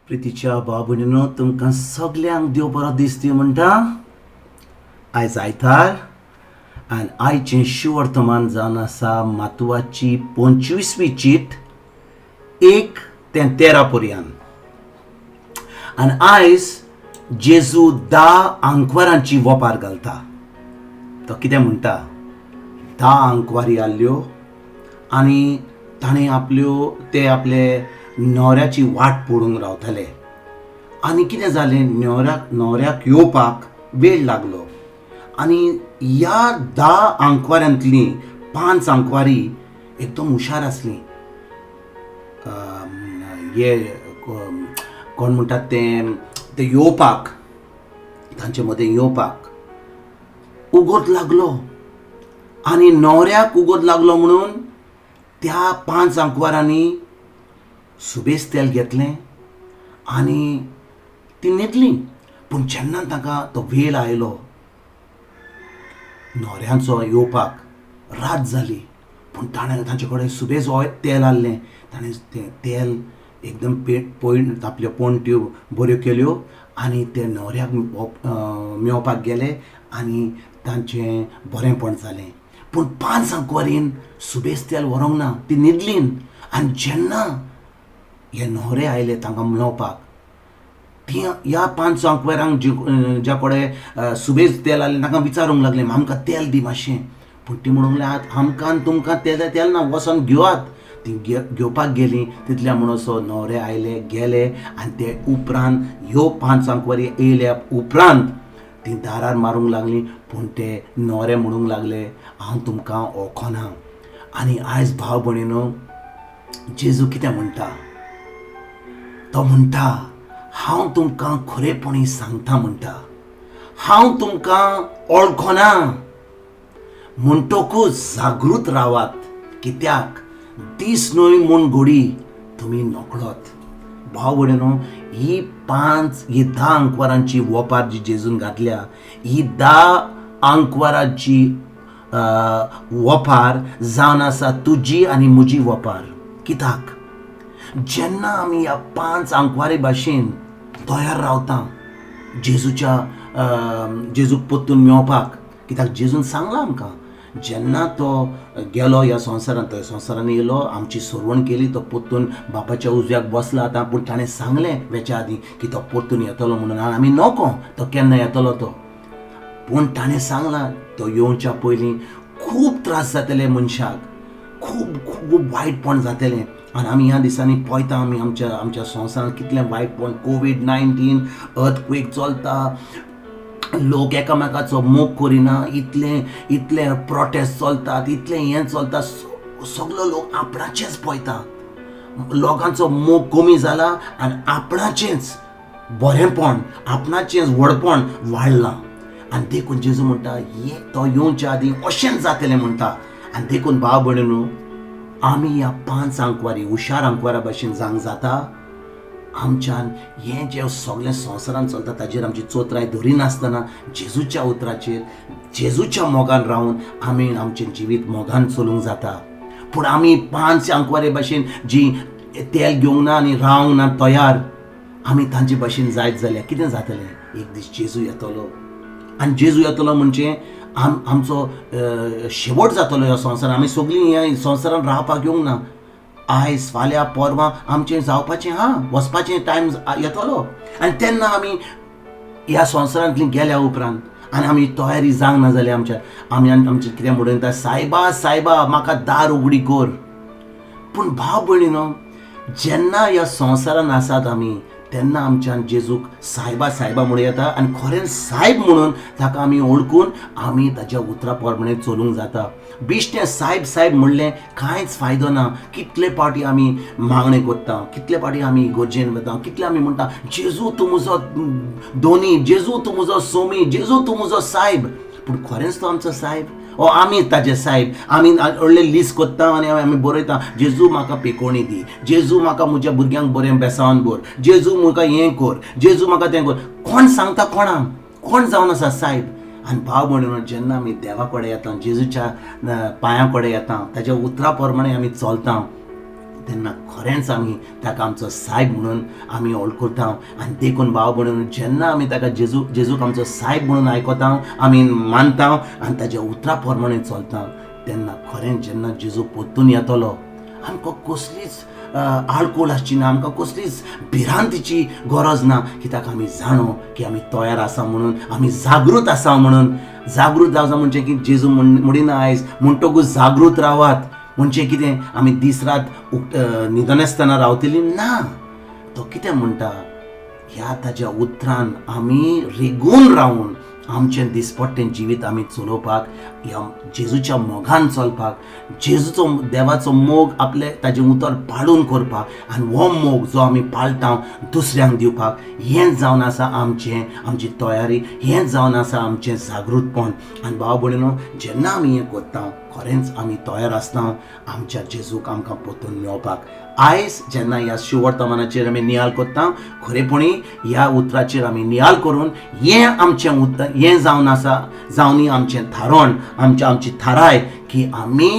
प्रितीच्या भाव भयणीनो, तुमकां सगल्यांक देव बरो दीस दी म्हणटा. आयज आयतार आनी आयचें शिवर्तमान जावन आसा मातवाची 25वी चीट 1 ते 13 पर्यंत. आनी आयज जेजू 10 आंकवारांची वपार घालता. तो कितें म्हणटा, 10 आंकवारी आसल्यो आनी ताणें आपल्यो ते आपले न्हवऱ्याची वाट पळोवंक रावताले. आनी कितें जालें, न्हवऱ्याक येवपाक वेळ लागलो. आनी ह्या 10 आंकवारांतलीं 5 आंकवारी एकदम हुशार आसलीं. हे कोण म्हणटात तें, ते येवपाक तांचे मदें येवपाक उगोत लागलो. आनी न्हवऱ्याक उगोत लागलो म्हणून त्या 5 आंकवारांनी सुबेज तेल घेतलें आनी ती न्हिदलीं. पूण जेन्ना तांकां तो वेळ आयलो न्हवऱ्यांचो येवपाक, रात जाली, पूण ताणें तांचे कडेन सुबेज तेल आहलें. ताणें तें तेल एकदम पयण आपल्यो पणट्यो बऱ्यो केल्यो आनी ते न्हवऱ्याक मेवपाक गेले आनी तांचें बरेंपण जालें. पूण 5 आंकवारीन सुबेज तेल व्हरूंक ना, ती न्हिदलीं. आनी जेन्ना हे न्हवरे आयले तांकां मेवपाक, ती ह्या 5 आंकवारांक ज्या कडेन सुबेज तेल आहलें तांकां विचारूंक लागलें, आमकां तेल दी मातशें. पूण ती म्हणूंक लागली, आमकां आनी तुमकां तेल तेल ना, वचोन घेवात. ती घेवपाक गेलीं. तितल्या म्हणसो न्हवरे आयले गेले. आनी ते उपरांत ह्यो 5 आंकवारी येयल्या उपरांत ती दारार मारूंक लागलीं. पूण ते न्हवरे म्हणूंक लागले, हांव तुमकां वळखना. आनी आयज भाव भयणीनो, जेजू कितें म्हणटा, तो म्हणटा, हांव तुमकां खरेपणी सांगता म्हणटा, हांव तुमकां वळखना. म्हणटकूच जागृत रावात, कित्याक दीस न्हय म्हूण घोडी तुमी नकळत. भाव भयणीनो, ही 5 ही 10 आंकवारांची वपार जी जेजून घातल्या, ही 10 आंकवारांची वपार जावन आसा तुजी आनी म्हजी वपार. कित्याक जेन्ना आमी ह्या 5 आंकवारी भाशेन तयार रावता जेजूच्या जेजूक परतून मेवपाक, कित्याक जेजून सांगलां आमकां, जेन्ना तो गेलो ह्या संवसारांत, तो संवसारान येयलो, आमची सरवण केली, तो परतून बापाच्या उजव्याक बसला आतां. पूण ताणें सांगलें वेच्या आदीं की तो परतून येतलो म्हणून, आनी आमी नको तो केन्ना येतलो तो. पूण ताणें सांगलां, तो येवच्या पयलीं खूब त्रास जातले मनशाक, खूब खूब वायटपण जातलें. आनी आमी ह्या दिसांनी पळयता, आमी आमच्या आमच्या संवसारांत कितलें वायटपण, कोवीड-19, अर्थक्वेक चलता, लोक एकामेकाचो मोग करिना, इतले इतले प्रोटेस्ट चलतात, इतलें हें चलता, सगलो लोक आपणाचेंच पळयता. लोकांचो मोग कमी जाला आनी आपणाचेंच बरेंपण, आपणाचेंच व्हडपण वाडलां. आनी देखून जेजू म्हणटा, हे तो येवच्या आदीं अशेंच जातलें म्हणटा. आनी देखून भाव भयणीनो, आमी ह्या 5 आंकवारी हुशार आंकवारा भशेन जावंक जाता. आमच्यान हें जें सगळें संवसारान चलता ताजेर आमची चोत्राय धरिनासतना जेजूच्या उतराचेर, जेजूच्या मोगान रावन आमी आमचें जिवीत मोगान चलूंक जाता. पूण आमी 5 आंकवारे भशेन जी तेल घेवंक ना आनी रावंक ना तयार, आमी तांचे भशेन जायत जाल्यार कितें जातलें? एक दीस जेजू येतलो. आनी जेजू येतलो म्हणजे आमचो शेवट जातलो ह्या संवसारान. आमी सगळीं ह्या संवसारान रावपाक येवंक ना. आयज फाल्यां परवां आमचें जावपाचें आहा, वचपाचें टायम येतलो. आनी तेन्ना आमी ह्या संवसारांतली गेल्या उपरांत आनी आमी तयारी जावंक ना जाल्यार आमच्या आमी आमचें कितें म्हणून येता, सायबा सायबा म्हाका दार उगडी कर. पूण भाव भयणीनो, जेन्ना ह्या संवसारान आसात आमी, तेन्ना आमच्यान जेजूक सायबा सायबा म्हणूं येता. आनी खरेंच सायब म्हणून ताका आमी वळखून आमी ताच्या उतरा प्रमाणे चलूंक जाता. बेश्टें सायब सायब म्हणलें कांयच फायदो ना. कितले पावटी आमी मागणें करता, कितले पावटी आमी इगर्जेन वता, कितले आमी म्हणटा, जेजू तूं म्हजो दोनी, जेजू तूं म्हजो सोमी, जेजू तूं म्हजो सायब. पूण खरेंच तो आमचो सायब? ओ आमी ताजे सायब? आमी व्हडलें लिस्ट करता आनी आमी बरयता, जेजू म्हाका पेकोणी दी, जेजू म्हाका म्हज्या भुरग्यांक बरें बेसावन दवर, जेजू म्हाका हें कर, जेजू म्हाका तें कर. कोण सांगता कोणाक? कोण जावन आसा सायब? आनी भाव भयणीनो, जेन्ना आमी देवा कडेन येता, जेजूच्या पांयां कडेन येता, ताच्या उतरा प्रमाणे आमी चलता, तेन्ना खरेंच आमी ताका आमचो सायब म्हणून आमी वळखता. आनी देखून भाव भयणीनो, जेन्ना आमी ताका जेजूक आमचो सायब म्हणून आयकता, आमी मानता आनी ताज्या उतरा प्रमाणे चलता, तेन्ना खरेंच जेन्ना जेजू परतून येतलो आमकां कसलीच आडखळ आसची ना, आमकां कसलीच भिरांतीची गरज ना, कित्याक आमी जाणो की आमी तयार आसा म्हणून, आमी जागृत आसा म्हणून. जागृत जावचा म्हणजे की जेजू म्हणिना आयज म्हणटकूच जागृत रावात म्हणजे कितें, आमी दीस रात न्हिदनासतना रावतली ना. तो कितें म्हणटा, ह्या ताज्या उतरान आमी रिगून रावून आमचें दिसपट्टें जिवीत आमी चलोवपाक, ह्या जेजूच्या मोगान चलपाक, जेजूचो देवाचो मोग आपले ताजें उतर पाळून करपाक, आनी हो मोग जो आमी पाळटा दुसऱ्यांक दिवपाक, हें जावन आसा आमचें आमची तयारी, हें जावन आसा आमचें जागृतपण. आनी भाव भयणीनो, जेन्ना आमी हें करता खरेंच आमी तयार आसता आमच्या जेजूक आमकां परतून मेळपाक. आयज जेन्ना ह्या शुवर्तमानाचेर आमी नियाळ करता, खरेपणी ह्या उतराचेर आमी नियाळ करून हें आमचें उतर हें जावन आसा, जावनी आमचें थारण, आमचें आमची थाराय की आमी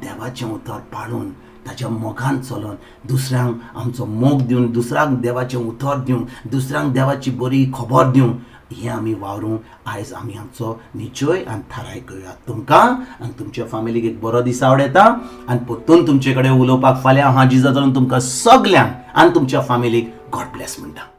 देवाचें उतर पाळून ताच्या मोगान चलोन दुसऱ्यांक आमचो मोग दिवन, दुसऱ्यांक देवाचें उतर दिवन, दुसऱ्यांक देवाची बरी खबर दिवन हें आमी वावरूंक आयज आमी आमचो निश्चय आनी थाराय करुया. तुमकां आनी तुमच्या फामिलीक एक बरो दीस आवडटा आनी परतून तुमचे कडेन उलोवपाक फाल्यां हांव जेजू तुमकां सगल्यांक आनी तुमच्या फामिलीक गॉड ब्लेस म्हणटा.